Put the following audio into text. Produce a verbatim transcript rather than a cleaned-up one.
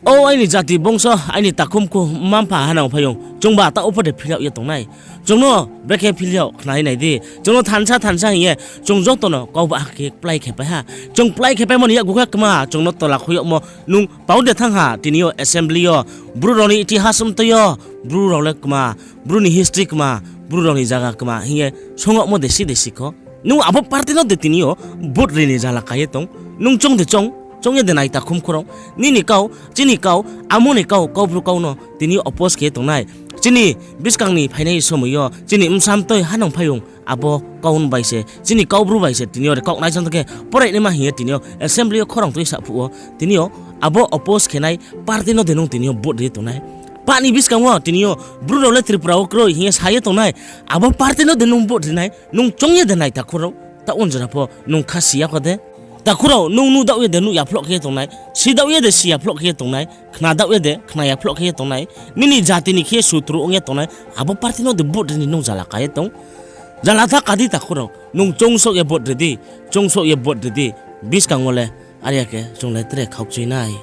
O aini jati bongso, aini takhumkhu, mma-mpha hanang phaiyong, chungba taoh pho de phil yag ye tongnai. Chung no brekhe phil yag khnai nai di. Chung no thansa thansa hing ye, chung joto no kau ba khe plái khe pai ha. Chung plái khe paimo ni yakgu khe kma, chung no tola khui yagmo, nung pao de thanng ha, tini yo assembly yo, Bru rao ni itihas mtoi yo, Bru rao le kma, Bru ni history kma, Bru rao ni zaga kma hing ye song yagmo desi desi kho. Nung abo party no de tini yo vote ri ni zala ka ye tong. Nung choung de choung, choung ye de nai takhumkhu rao. Nini kau, chini kau, amo ni kau, Kaubru kau no tini yo oppose khe ye tongnai. Chini buskang ni phainai somoi yo, chini bsa mtoi hanang phaiyong, abo kau bai se, chini Kaubru bai se tini yo recognize ong tong khe, porainaima hing ye tini yo assembly yo khorang tui saphuh wo, tini yo abo oppose khe nai party no de nung tini yo vote ri ye tongnai. Pah ni buskang wo tini yo Bru rao le Tripura wo kroi hing ye sa ye tongnai, abo party no de nung vote ri nai, nung choung ye de nai takhurao, taoh wo jora pho nung kha si ya kho de. Takhurao, nung nuh daoh ye de nuh ya phloh khe ye tongnai, si daoh ye de si ya phloh khe ye tongnai, khna daoh ye de khna ya phloh khe ye tongnai, nini jati ni khe sutru ong ye tongnai, abo party no de vote ri ni nung zala ka ye tong. Zala tha ka di takhurao, nung choungsouh ye vote ri di, choungsouh ye vote ri di, buskang wo le, are ya khe chung le tre khaukchui nai.